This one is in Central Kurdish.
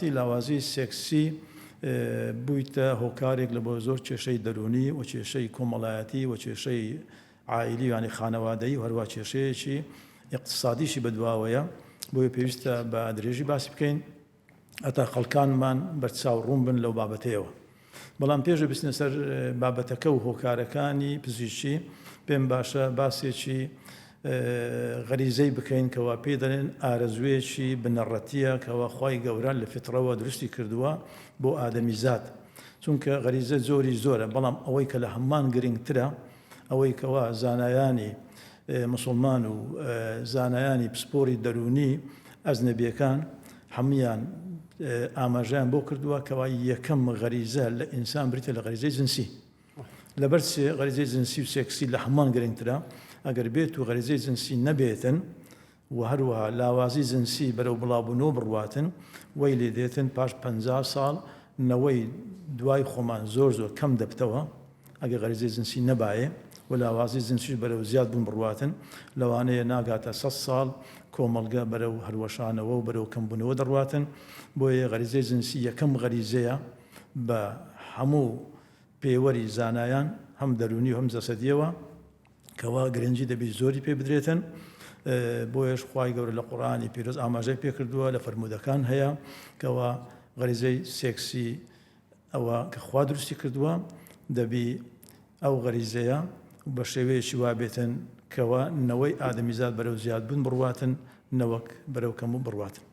بەڕاستی لاوازی سێکسی بوویتە هۆکارێک لە بۆ زۆر کێشەی دەروونی و کێشەی کۆمەڵایەتی و کێشەی عائیلی یانی خانەوادەیی و هەروا کێشەیەکی ئیقتسادیشی بەدواوەیە، بۆیە پێویستە بە درێژی باسی بکەین هەتا خەڵکانمان بەرچاو ڕوون بن لەو بابەتەیەوە. بەڵام پێش بچنە سەر بابەتەکە و هۆکارەکانی پزیشکی پێم باشە باسێکی غەریزەی بکەین کەوا پێی دەڵێن ئارەزوویەکی بنەڕەتییە کەوا خوای گەورە لە فیتڕەوە دروستی کردووە بۆ ئادەمیزاد چونکە غەریزە جۆری زۆرە بەڵام ئەوەی کە لە هەمووان گرنگترە ئەوەی کەوا زانایانی موسڵمان و زانایانی پسپۆری دەروونی ئەجنەبیەکان هەموویان ئاماژەیان بۆ کردووە کەوا یەکەم غەریزە لە ئینسان بریتە لە غەریزەی جنسی. لەبەر چ غەریزەی جنسی و سێکسی لە هەمووان گرنگترە؟ ئەگەر بێت و غەریزەی جنسی نەبێتن و هەروەها لاوازی جنسی بەرەو بڵاوبوونەوە بڕواتن، وەی لێ دێتن پاش 50 ساڵ نەوەی دوای خۆمان زۆر زۆر کەم دەبتەوە ئەگەر غەریزەی جنسی نەبایێ و لاوازی جنسیش بەرەو زیاد بوون بڕواتن لەوانەیە ناگاتە 100 ساڵ کۆمەڵگە بەرەو هەروەشانەوە و بەرەو کەمبوونەوە دەڕواتن. بۆیە غەریزەی جنسی یەکەم غەریزەیە بە هەموو پێوەری زانایان هەم دەروونی و هەم جەسەدیەوە کەوا گرنگی دەبی زۆری پێ بدرێتن. بۆیەش خوای گەورە لە قورئانی پیرۆز ئاماژەی پێکردووە لە فەرموودەکان هەیە کەوا غەریزەی سێکسی ئەوە کە خوا دروستی کردووە دەبی ئەو غەریزەیە بە شێوەیەکی وا بێتن کەوا نەوەی ئادەمیزاد بەرەو زیادبوون بڕواتن نەوەک بەرەو کەمبوون بڕواتن.